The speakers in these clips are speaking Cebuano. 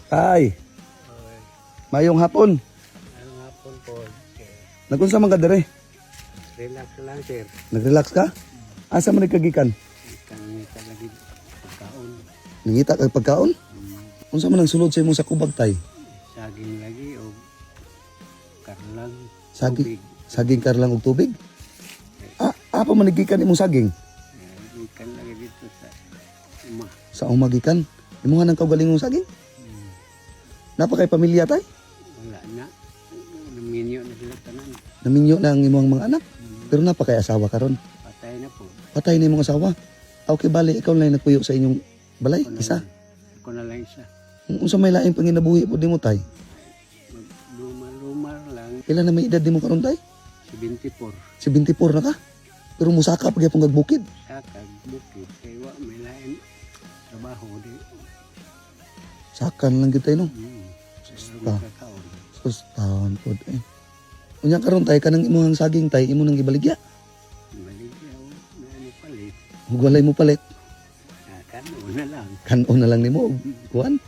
Tay, mayong hapon. Ano hapon po, sir. Nagunsa man ka dire? Relax lang, sir. Nagrelax ka? Asa man nagkagikan? Kami lagi pagkaon. Nangita kag pagkaon? Unsa man ang sulod sa imong sakubag, tay? Saging lagi o karlang. Saging, Tubig. saging karlang og tubig? Ah, apa man nagikan imong saging? Eh, ikan lagi dito sa uma. Sa umagikan? Imuha nang kaugalingong saging? Napa kay pamilya, tay? Wala na. Naminyo na sila tanan. Naminyo na ang imong mga anak. Pero napa kay asawa karon? Patay na po. Patay na imong asawa. Ah, okay, bali ikaw lang nagpuyo sa inyong balay, Ako na isa. lang. Ako na lang isa. Unsa may laing panginabuhi po nimo, tay? Maglumar-lumar lang. Pila na may edad nimo karon, tay? 74. 74 na ka. Pero musaka pag gyapon kag bukid. Sakag, bukid. Kay wa may lain trabaho. Di. Sakan lang gyud tay, no. Pero makakaon. Sus, taon pod eh. Unya karon, tay, kanang imong saging, tay, imo nang gibaligya. Baligya o. Na ano palit. Ug walay mo palit. Ah, kanon na lang. Kanon na lang nimo og kuan.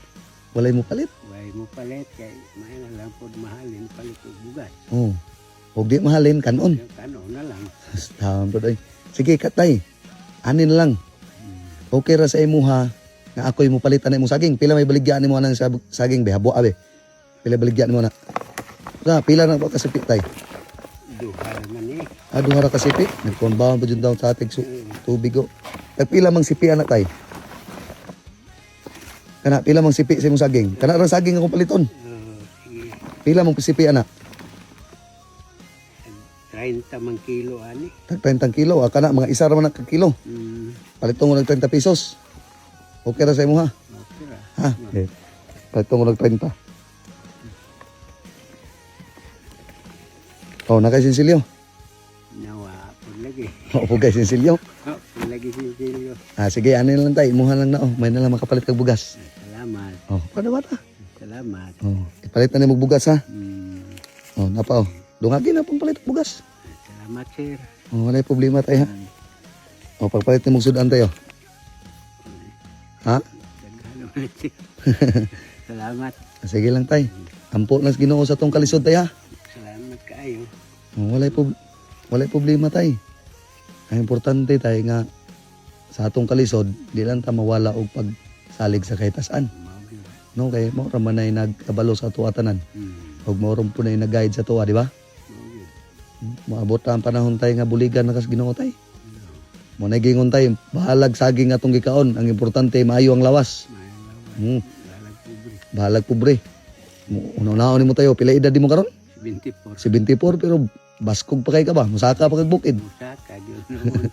Walay mo palit. Way mo palit kay may na lang pod mahalin palit og bugas. Oh. Ug di mahalin kanon. Yung kanon na lang. Sus, taon pod ay. Sige katay. Ani na lang. Okay ra sa imuha nga ako'y mo palitan na imong saging. Pila may baligya nimo anang saging be? Habo abe. Pila baligya nimo na? Sa pila na ba kasipi, tay? Duha naman eh. Ah, duha ra ka sipi. Nagkonbawan pa jud daw sa ating tubig o. Tagpila mang sipi anak, tay? Kana pila mang sipi sa imong saging? Kana ra saging akong paliton. Oh, sige. Pila mang sipi anak? 30 man kilo ani. Tag 30 kilo. Ah, kana mga isa ra man ka kilo. Paliton ko ng 30 pesos. Okay ra sa imo ha? Okay ra. Ha? Okay. Paliton ko ng 30. Oh, nakay sinsilyo. Nawa pod lagi. Opo kay sinsilyo. Oh, pod lagi sinsilyo. Ah, sige, ano na lang tayo. Imuha lang na oh. May na lang makapalit kag bugas. Salamat. Oh, paano ba ta? Salamat. Oh, ipalit na nimo bugas ha. Oh, napa oh. Dungagi na pong palit og bugas. Salamat, sir. Oh, wala problema tayo ha. Oh, pagpalit nimo sudan tayo. Ha? Daghan naman, sir. Salamat. Sige lang, tay. Ampo lang sa Ginoo sa tong kalisod tay ha. Salamat kaayo. Oh, walay problema, tay. Ang importante, tay, nga sa atong kalisod, di lang ta mawala og pagsalig sa kahitasan. Mao gyud. No, kay mao ra man ay nagkabalo sa ato tanan. Ug mao ra po na nag-guide sa tuwa, di ba? Mao gyud. Moabot ta ang panahon, tay, nga buligan na kas Ginoo, tay. Mo na gingon, tay, bahalag saging atong gikaon, ang importante maayo ang lawas. Maayo lawas. Bahalag pobre. Bahalag pobre. Una-unaon nimo tayo, pila edad nimo karon? 74. 74 pero baskog pa kay ka ba? Musaka pa kag bukid. Musaka gyud noon.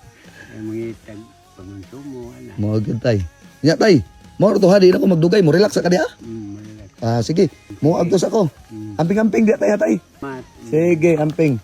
Ay mangitag pangonsumo ana. Mao gyud, tay. Nya, tay, mao ra to ha, di na ko magdugay, mo relax sa ka diha. Relax. Ah, sige, mo agtos ako. Amping-amping diha tay ha, tay. Mat. Sige, amping.